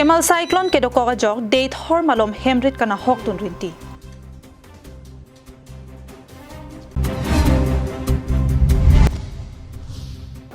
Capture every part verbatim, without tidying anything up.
Remal cyclone kedokok ajok, deithor malom hemrit kanahokdun rinti.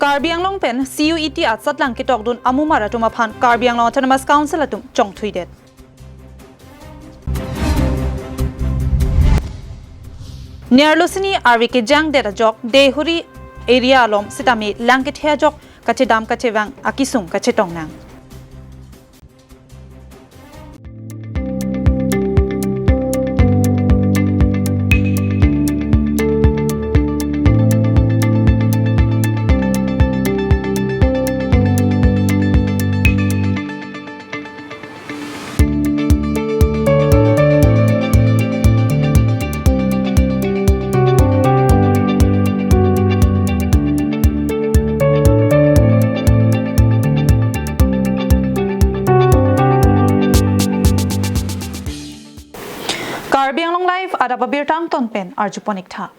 Karbi Anglong pen C U E T asatlang ketokdun amumar atum aphan Karbi Anglong Autonomous Council atum chongthuidet. Nerlo sini arve kejangdet ajok, Deihori area along sitame lang kethe ajok kachedam kachevang akisung kachetong nang. Karbi Anglong Live adap abirta angton pen arjupon iktha.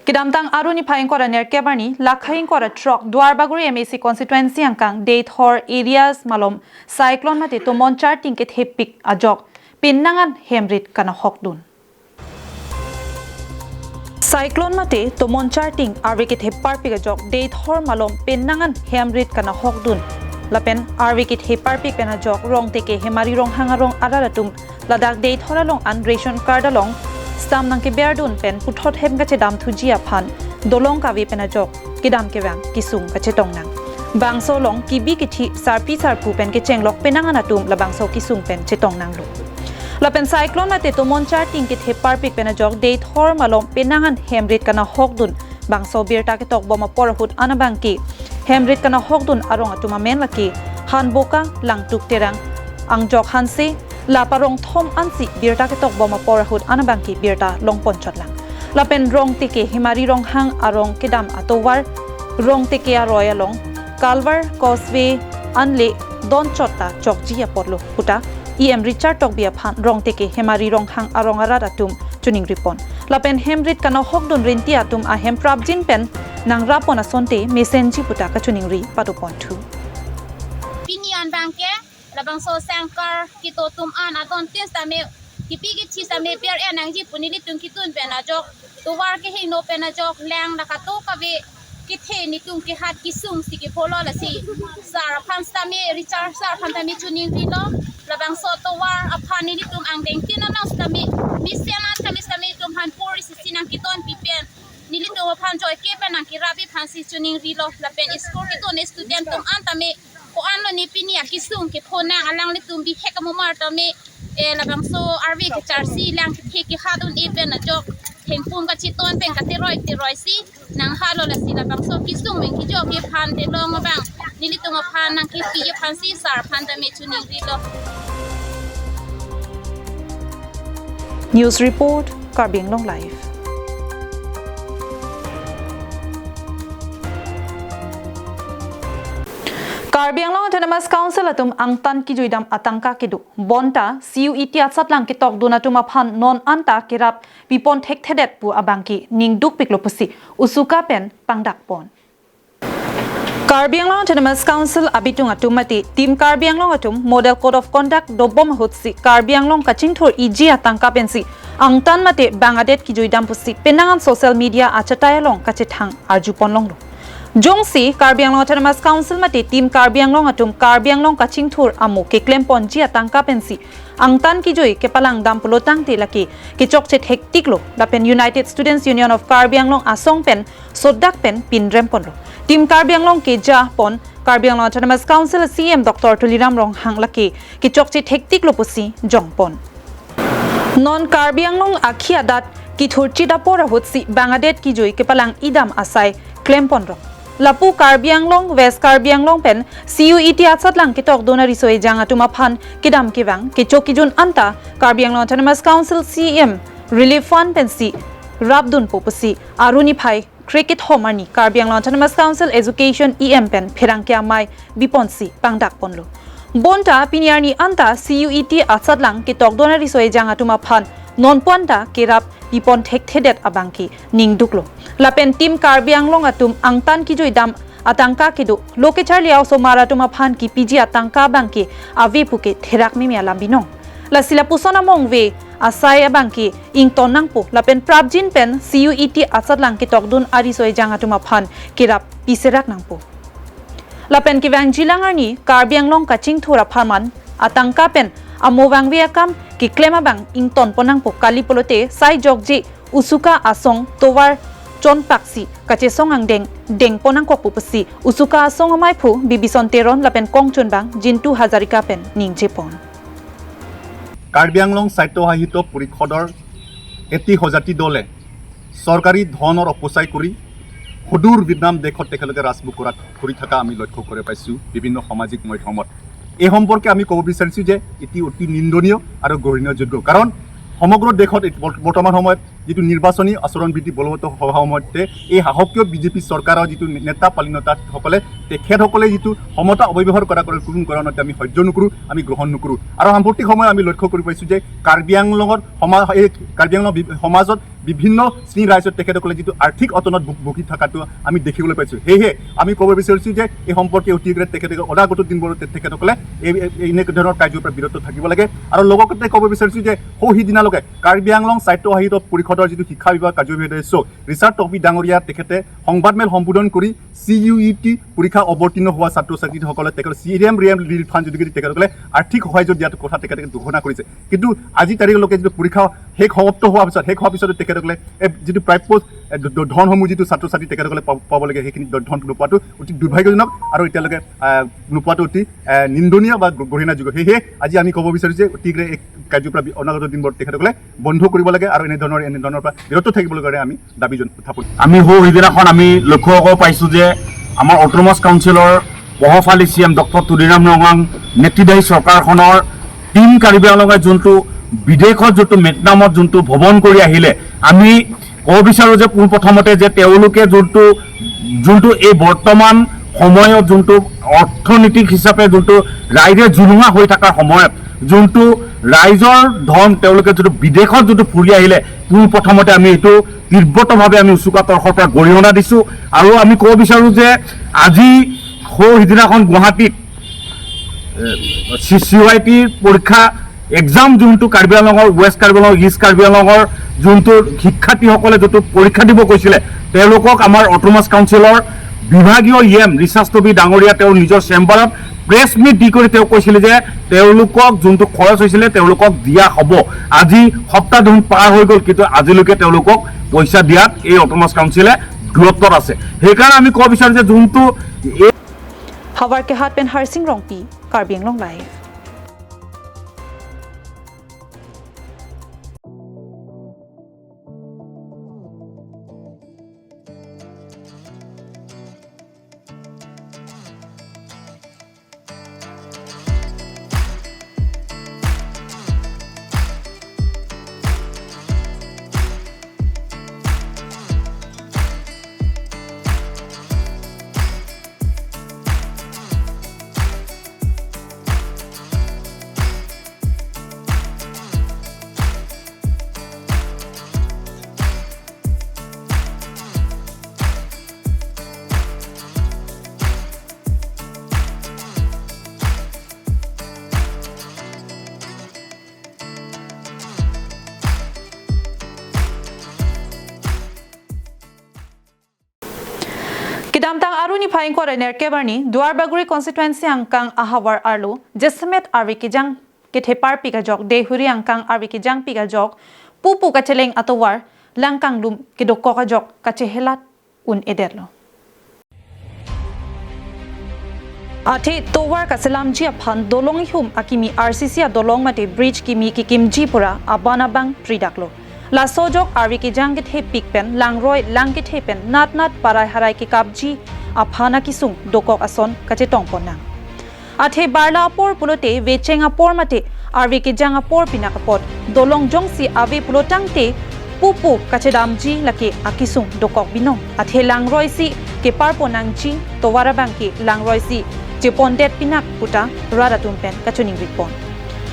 Kedamtang Aru niphai ingkoi ra nerkep arni, Lakhai ingkoi ra throk, Duarbagori M A C constituency angkang, deithor areas malom cyclone mate tomon charting kethepik ajok, penang an hemrit kanahokdun. Cyclone mate tomon charting arve kethe parpik ajok, deithor malom penang an hemrit kanahokdun. Lapen arve kethe parpik pen ajok, Rongteke Hemari Ronghang arong arat atum ladak deithor along an ration card along stamp nangkeberdun pen puthot hem kachedamthuji aphan dolong kave pen ajok kedam kevang kisung kachetong nang. Bangso along kebi kethi, sarpi sarpo pen kechenglok penang an atum labangso kisung pen chetong nanglo. Lapen cyclone mate tomon charting kethe parpik pen ajok, deithor malom penang an hemrit kanahokdun. Bangso birta ketokbom apor ahut an abangke hemrit kanahokdun arong atum amen lake Hanboka, Langtuk Terang, Angjok Hanse, la parong thom ansi birta ketokbom apor ahut an abangke birta longpon chotlang. Lapen Rongteke Hemari Ronghang arong kedam atovar, Rongteke aroi along Culvert, Causeway anle don chot ta chokji apotlo puta E M Richard Tokbi aphan Rongteke Hemari Ronghang arong arat atum choningripon. Lapen hemrit kanahokdun rinti atum ahem prapjin pen nangrapon asonte mesenji puta kachoningri padoponthu. Pini an abangke labangso sangkar kedo atum an adon tin sitame kebi kethi sitame ber-en nangji pu nelitum ketun pen ajok, tovar kehingno pen ajok, lang la kato kave kethe nelitum kehat kisung si kepho lo, lasi sir aphan sitame, Richard sir aphan tame choningrilo. Labangso tovar aphan nelitum angdeng tin along sitame, mesen an tame sitame nelitum aphan pori sisi nangkedonpi pen, nelitum aphan joike pen nangkerapji aphan si choningrilo. Lapen school ketun student atum an tame ko-an lo ne pini akisung kepho nang, alanglitum bihek amumar tame, eh, labangso arve kecharsi lang kethe kehat un-e pen ajok, thengpung kacheton pen kateroi teroi si nanghalo, lasi labangso kisung pen kejokji aphan delong abang nelitum aphan nangkepiji aphan si sir aphan tame choningrilo. News report, Karbi Anglong Live. Karbi Anglong Autonomous Council atum angtan kejuidam atangka kedo, bonta C U E T asatlang ketokdun atum aphan non anta kerap pipon thekthedet pu abangke ningdukpiklo pusi usuka pen pangdakpon. Karbi Anglong Autonomous Council abitung atum mate Team Karbi Anglong atum Model Code of Conduct dobom ahutsi Karbi Anglong kachingthur iji atangka pensi angtan mate bang adet kejuidam pusi penang an social media achatai along kachethang arjupon longlo. Jongsi Karbi Anglong Autonomous Council mate Team Karbi Anglong atum Karbi Anglong kachingthur amo keklemponji atangka pensi angtan kejui kepalangdam pulotangte lake kechokche thektiklo, lapen United Students Union of Karbi Anglong asong pen sodak pen pinremponlo. Team Karbi Anglong kejapon Karbi Anglong Autonomous Council C E M Doctor Tuliram Ronghang lake kechokche thektiklo pusi jongpon. Non Karbi Anglong akhi adat kethurchit apor ahutsi bang adet kejui kepalang idam asai klemponrok. Lapu Karbi Anglong, West Karbi Anglong pen C U E T asatlang ketokdun ariso ejang atum aphan kedam kevang kecho kejun anta Karbi Anglong Autonomous Council C E M Relief Fund pensi rapdunpo pusi Aru niphai krekethom arni Karbi Anglong Autonomous Council Education E M pen pherangke amei biponsi pangdakponlo. Bonta pini arni anta C U E T asatlang ketokdun ariso ejang atum aphan nonpu anta kerap pipon thekthedet abangke ningduklo. Lapen Team Karbi Anglong atum angtan kejuidam atangka kedo, lo kecharli a-osomar atum aphan kipiji atangka abangke ave puke therak mimi alam binong. Lasi lapuson among ave asai abangke ington nangpo lapen prapjin pen C U E T asatlang ketokdun ariso ejang atum aphan kerap piserak nangpo. Lapen kevangjilang arni Karbi Anglong kachingthur apharman atangka pen amo vangve akam keklem abang ingtonpon nangpo kali pulote sai jokje usuka asong tovar chonpaksi kachesong angdeng dengpon nangkokpo pusi usuka asong amaiphu Bibison Teron lapen kongchunbang Jintu Hazarika pen ningjepon. Karbi আংলং স্বায়ত্তশাসিত পৰিষদৰ এটি সজাতি দলে চৰকাৰী ধনৰ অপচয় কৰি সুদূৰ ভিয়েটনাম দেশত তেখেতলোকে ৰাজভোগ কৰা কৰি থকা আমি লক্ষ্য কৰি পাইছোঁ বিভিন্ন সামাজিক মাধ্যমত। এই সম্পৰ্কে আমি ক'ব বিচাৰিছোঁ যে এটি অতি নিন্দনীয় আৰু ঘৃণাযোগ্য, কাৰণ সমগ্ৰ দেশত এতি- বৰ্ত- বৰ্তমান সময়ত যিটো নিৰ্বাচনী আচৰণ বিধি বলবৎ হোৱা সময়তে এই শাসকীয় বিজেপি চৰকাৰৰ যিটো নেতা পালিনতাসকলে তেখেতসকলে যিটো ক্ষমতা অপব্যৱহাৰ কৰা কৰে কোনো কাৰণতে আমি সহ্য নকৰোঁ, আমি গ্ৰহণ নকৰোঁ। আৰু সাম্প্ৰতিক সময়ত আমি লক্ষ্য কৰি পাইছোঁ যে কাৰ্বি আংলঙৰ সমাজ এই কাৰ্বি আংলং বি- সমাজত বিভিন্ন শ্ৰেণীৰ ৰাইজত তেখেতসকলে যিটো আৰ্থিক অটনত ভু- ভুগি থকাটো আমি দেখিবলৈ পাইছোঁ। সেয়েহে আমি ক'ব বিচাৰিছোঁ যে এই সম্পৰ্কে অতিশীঘ্ৰে তেখেতসকলে অনাগত দিনবোৰত তে- তেখেতসকলে এই এই- এনে ধৰণৰ কাৰ্যৰ পৰা বিৰত থাকিব লাগে। আৰু লগতে ক'ব বিচাৰিছোঁ যে সৌ সিদিনালৈকে কাৰ্বি আংলং স্বায়ত্তশাসিত পৰিষদৰ যিটো শিক্ষা বিভাগ কাৰ্যবাহী সদস্য ৰিচাৰ্ড টপি ডাঙৰীয়া তেখেতে সংবাদমেল সম্বোধন কৰি চি ইউ ই টি পৰীক্ষা অৱতীৰ্ণ হোৱা ছাত্ৰ ছাত্ৰীসকলে তেখেতৰ চি এম ৰি এম ৰিলিফ ফাণ্ড যোগেদি তেখেতসকলে আৰ্থিক সহায় দিয়াৰ কথা তেখেতে ঘোষণা কৰিছে। কিন্তু আজি তাৰিখলৈকে যিটো পৰীক্ষা শেষ সমাপ্ত হোৱাৰ পিছত শেষ হোৱাৰ পিছতে তেখেতসকলে এই যিটো প্ৰাপ্য এ, ধ- ধ- ধনসমূহ যিটো ছাত্ৰ ছাত্ৰী তেখেতসকলে পাব- পাব লাগে সেইখিনি ধ- ধন নোপোৱাটো অতি দুৰ্ভাগ্যজনক আৰু এতিয়ালৈকে আহ, নোপোৱাটো অতি আহ, নিন্দনীয় বা ঘৃ- ঘৃণাযোগ্য। সেয়েহে আজি আমি ক'ব বিচাৰিছোঁ যে অতিশীঘ্ৰে এই কাৰ্যৰ পৰা বি- অনাগত দিনবোৰত তেখেতসকলে বন্ধ কৰিব লাগে আৰু এনেধৰণৰ এনেধৰণৰ পৰা বিৰত থাকিবলৈ কাৰণে আমি দাবী জন- উত্থাপন কৰিছোঁ। আমি সৌ সিদিনাখন আমি লক্ষ্য কৰিব পাইছোঁ যে আমাৰ অট'নমাছ কাউন্সিলৰ প্ৰভাৱশালী চি এম ডক্টৰ তুলিৰাম ৰঙাং নেতৃত্বাধীন চৰকাৰখনৰ টিম কাৰ্বি আংলঙে যোনটো বিদেশত যোনটো ভিয়েটনামত যোনটো ভ্ৰমণ কৰি আহিলে, আমি ক'ব বিচাৰোঁ যে পোনপ্ৰথমতে যে তেওঁলোকে যোনটো যোনটো এই বৰ্তমান সময়ত যোনটো অৰ্থনৈতিক হিচাপে যোনটো ৰাইজে জুৰুঙা হৈ থকাৰ সময়ত যোনটো ৰাইজৰ ধন তেওঁলোকে যোনটো বিদেশত যোনটো ফুৰি আহিলে, পোনপ্ৰথমতে আমি এইটো তীব্ৰতভাৱে আমি উচুকা তৰফৰ পৰা গৰিহণা দিছোঁ। আৰু আমি ক'ব বিচাৰোঁ যে আজি সৌ সিদিনাখন গুৱাহাটীত চি চি ৱাই টিৰ পৰীক্ষা এক্সাম যোনটো কাৰ্বি আংলঙৰ ৱেষ্ট কাৰ্বি আংলং ইষ্ট কাৰ্বি আংলঙৰ যোনটো শিক্ষাৰ্থীসকলে যোনটো পৰীক্ষা দিব কৈছিলে, তেওঁলোকক আমাৰ অট'নমাছ কাউন্সিলৰ বিভাগীয় ই এম ৰিচাৰ্ড টপি ডাঙৰীয়া তেওঁৰ নিজৰ চেম্বাৰত প্ৰেছ মিট দি কৰি তেওঁ কৈছিলে যে তেওঁলোকক যোনটো খৰচ হৈছিলে তেওঁলোকক দিয়া হ'ব। আজি সপ্তাহ দুখন পাৰ হৈ গ'ল, কিন্তু আজিলৈকে তেওঁলোকক পইচা দিয়াত এই অট'নমাছ কাউন্সিলে দূৰত্বত আছে। সেইকাৰণে আমি ক'ব বিচাৰোঁ যে যোনটো এই Howraghat pen Harsing Rongpi, Karbi Anglong Live. Kedamtang Arni phai ingkoi ra nerkep arni Duar Bagori constituency angkang ahavar arlo jasemet arve kejang kethe parpik ajok, Deihori angkang arve kejangpik ajok, pupu kacheleng atovar langkanglum kedokok ajok kachehelat un-edetlo. Athe tovar kaselamji aphan dolong ihum akimi R C C adolong mate bridge kimi kekimji pura aban abang pridaklo. Laso ajok arve kejang kethepik pen langroi lang kethe pen nat nat parai harai kekapji aphan akisung dokok ason kachetongpon nang. Athe barla apor pulote vecheng apor mate arve kejang apor pinak apot dolong jongsi ave pulotangte pupu kachedamji lake akisung dokok binong. Athe langroi si keparpon nangji, tovar abangke langroi si chepondet pinak puta rat atum pen kachoningripon.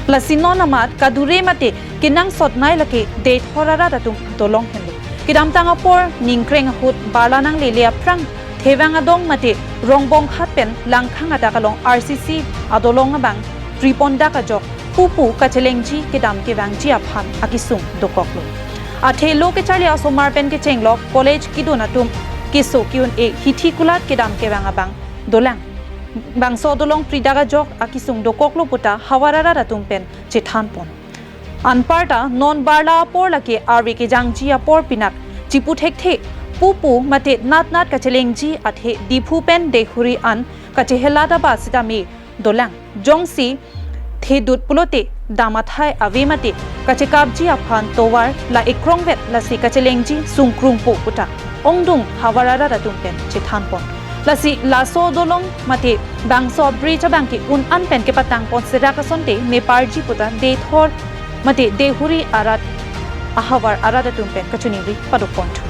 Lasi non amat kadure mate kenangsotnei lake Deithor arat atum dolong henlo. Kedamtang apor ningkreng ahut barla nanglele aphrang Hevang Adong mate Rongbonghat pen Langkhang adak along R C C adolong abang tripondak ajok pupu kachelengji kedam kevangji aphan akesung dokoklo. Athe lo kecharli asomar pen kechenglok college kidun atum keso ke-un-e hithi kulat kedam kevang abang dolang. Bangso adolong pridak ajok akesung dokoklo puta havar arat atum pen chethanpon. Anparta non barla apor lake arve kejangji apor pinak chipu thekthe pupu mate natnat kachelengji athe Diphu pen Deihori an kachehelat aba sitame dolang. Jongsi thedut pulote dam athai ave mate kachekapji aphan tovar la ekrongvet lasi kachelengji sungkrungpo puta ongdung havar arat atum pen chethanpon. Lasi laso adolong mate bangso bridge abang ke-un an pen kepatangpon serak asonte meparji puta Deithor mate Deihori arat ahavar arat atum pen kachiningri padoponthu.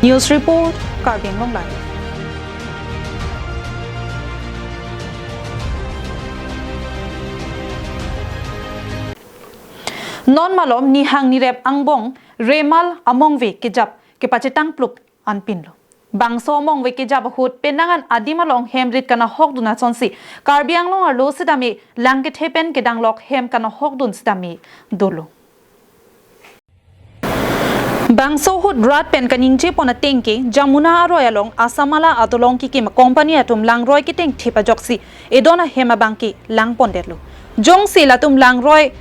News report, Karbi Anglong Live. Non malom nihang nirep angbong Remal amongve kejap kepachetang plup anpinlo. Bangso amongve kejap ahut penang an adim along hem rit kanahokdun asonsi Karbi Anglong arlo sitame lang kethe pen kedanglok hem kanahokdun sitame dolo. Bangso ahut rat pen kaningjepon ateng ke Jamuna aroi along Assam Mala adolong kekim company atum langroi ketengthip ajoksi edon ahem abang ke langpondetlo. Jongsi latum langroi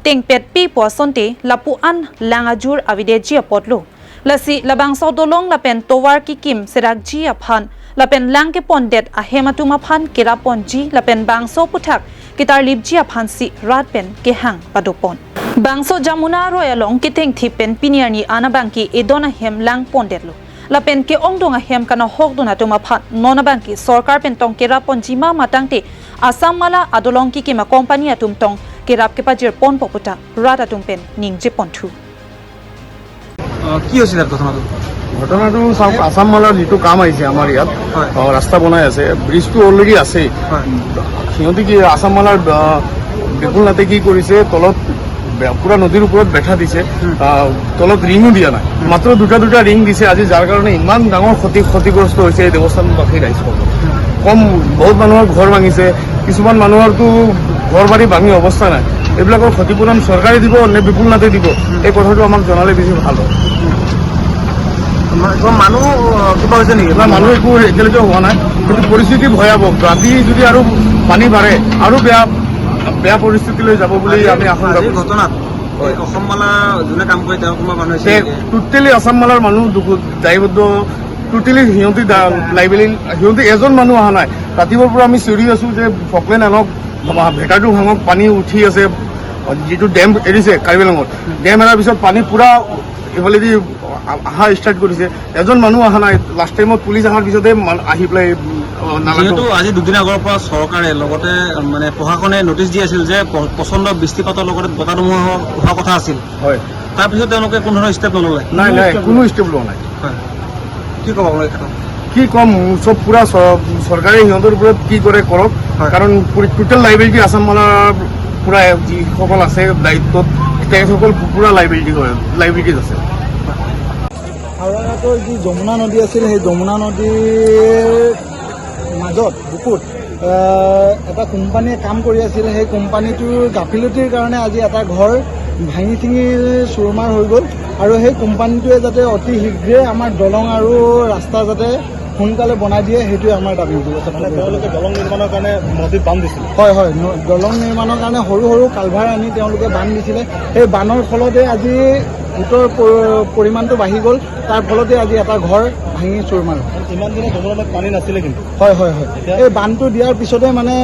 tengpetpipo asonte lapu-an lang ajur avedetji apotlo. Lasi labangso adolong lapen tovar kekim serakji aphan lapen lang kepondet ahem atum aphan kerapponji lapen bangso aphuthak ketarlipji aphansi rat pen kehang padopon. Bangso Jamuna aroi along ketengthip pen pini arni an abang ke edon ahem langpondetlo. Lapen ke-ongdung ahem kanahokdun atum aphan non abang ke sorkar pen tong kerapponji ma matangte Assam Mala adolong kekim company atum tong kerap kepajirponpo puta rat atum pen ningjeponthu. আহ, কি হৈছিলে ঘটনাটো? ঘটনাটো চাওক, আছাম মালাৰ যিটো কাম আহিছে আমাৰ ইয়াত, হয়। আহ, ৰাস্তা বনাই আছে, ব্ৰিজটো অলৰেডি আছেই। হয়। সিহঁতে কি, আছাম মালাৰ, আহ, বিপুল নাথে কি কৰিছে, তলত বে-, পুৰা নদীৰ ওপৰত বেঠা দিছে, হুম। আহ, তলত ৰিঙো দিয়া নাই, হুম। মাত্ৰ দুটা দুটা ৰিং দিছে আজি, যাৰ কাৰণে ইমান ডাঙৰ ক্ষতি, ক্ষতিগ্ৰস্ত হৈছে এই দেৱস্থানবাসী ৰাইজসকল। হুম। কম, বহুত মানুহৰ ঘৰ ভাঙিছে, কিছুমান মানুহৰতো ঘৰ বাৰী ভাঙি অৱস্থা নাই। এইবিলাকৰ ক্ষতিপূৰণ চৰকাৰে দিব নে বিপুল নাথে দিব, এই কথাটো আমাক জনালে বেছি ভাল হয়। মা-, কিবা মানুহ, আহ, কিবা হৈছে নেকি? না, মানুহ একো এতিয়ালৈকে হোৱা নাই, কিন্তু পৰিস্থিতি ভয়াৱহ। ৰাতি যদি আৰু পানী বাঢ়ে, আৰু বেয়া, বেয়া পৰিস্থিতিলৈ যাব বুলি আজি, আমি আশংকা আজিৰ কৰিছোঁ। ঘটনাত হয়। এই অসম মালা যোনে কাম কৰে, তেওঁ কোনোবা মানুহ হৈছে তে নেকি? টোটেলি আছাম মালাৰ মানুহ দুখ-, দায়বদ্ধ, টোটেলি সিহঁতে দা-, লাইবিলিটি, সিহঁতে এজন মানুহ অহা নাই। ৰাতিপুৱাৰ পৰা আমি চিঞৰি আছোঁ যে ফকলেন আনক, ভেটাটো ভাঙক, পানী উঠি আছে, যিটো ডেম এৰিছে কাৰ্বি আংলঙত, ডেম এৰাৰ পিছত পানী পূৰা এইফালেদি আ-, অহা ষ্টাৰ্ট কৰিছে। এজন মানুহ অহা নাই। লাষ্ট টাইমত পুলিচ অহাৰ পিছতে মান-, আহি পেলাই, উম, অ, নালাটো যিহেতু আজি দুদিন আগৰ পৰা চৰকাৰে লগতে, মানে, প্ৰশাসনে নটিচ দি আছিল যে প-, প্ৰচণ্ড বৃষ্টিপাতৰ লগতে বতাহ ধুমুহা হোৱা, হোৱা কথা আছিল। হয়। তাৰপিছত তেওঁলোকে কোনো ধৰণৰ ষ্টেপ নল'লে? নাই, নাই, কোনো ষ্টেপ লোৱা নাই। হয়। কি ক'ব আপোনালোকে এই ক্ষেত্ৰত? কি ক'ম, চব পুৰা চ-, চৰকাৰে সিহঁতৰ ওপৰত কি কৰে কৰক, হয়। কাৰণ পুৰি-, টোটেল লাইবিলিটি আছাম মালাৰ পুৰা যিসকল আছে দায়িত্বত, তেখেতসকল পুৰা লাইবিলিটি হয়, লাইবিলিটিত আছে। হাওৰাঘাটৰ যি যমুনা নদী আছিল, সেই যমুনা নদীৰ মাজত বুকুত, আহ, এটা কোম্পানীয়ে কাম কৰি আছিল। সেই কোম্পানীটোৰ গাফিলতিৰ কাৰণে আজি এটা ঘৰ ভাঙি চিঙি চুৰমাৰ হৈ গ'ল আৰু সেই কোম্পানীটোৱে যাতে অতি শীঘ্ৰে আমাৰ দলং আৰু ৰাস্তা যাতে সোনকালে বনাই দিয়ে, সেইটোৱে আমাৰ দাবী। মানে তেওঁলোকে দলং নিৰ্মাণৰ কাৰণে নদীত বান্ধ দিছিল? হয়, হয়, ন-, দলং নিৰ্মাণৰ কাৰণে সৰু সৰু কালভাৰ আনি তেওঁলোকে বান্ধ দিছিলে। সেই বান্ধৰ ফলতে আজি গোটৰ প-, পৰিমাণটো বাঢ়ি গ'ল, তাৰ ফলতে আজি এটা ঘৰ ভাঙি চুৰমাৰ হ'ল। ইমান দিনে যমুনা নদীত পানী নাছিলে কিন্তু। হয়, হয়, হয়। এতিয়া এই বান্ধটো দিয়াৰ পিছতে মানে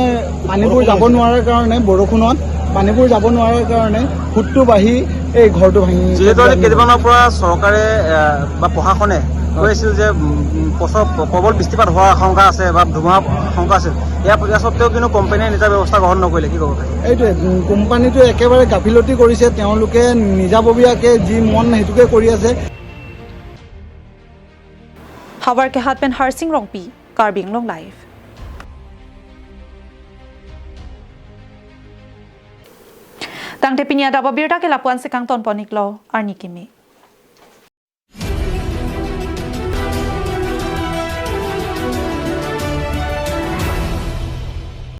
পানীবোৰ যাব বৰষুণ হৈছে। নোৱাৰাৰ কাৰণে, বৰষুণত পানীবোৰ যাব নোৱাৰাৰ কাৰণে সোঁতটো বাঢ়ি এই ঘৰটো ভাঙি যিহেতু আজি কেইদিনমানৰ পৰা চৰকাৰে, এ, বা প্ৰশাসনে হয়। কৈ আছিল যে, উম, উম, প্ৰচৰ-, প্ৰবল বৃষ্টিপাত হোৱাৰ আশংকা আছে বা ধুমুহা আশংকা আছে, ইয়াৰ, ইয়াৰ স্বত্বেও কিন্তু কোম্পানীয়ে নিজা ব্যৱস্থা গ্ৰহণ নকৰিলে, কি ক'ব? এইটোৱে, উম, কোম্পানীটোৱে একেবাৰে গাফিলতি কৰিছে, তেওঁলোকে নিজাববীয়াকে যি মন সেইটোকে কৰি আছে। Havar Kehat pen Harsing Rongpi, Karbi Anglong Live. Tangte pini adap abirta ke lapu-ansi kangtonpon-iklo, arni kimi.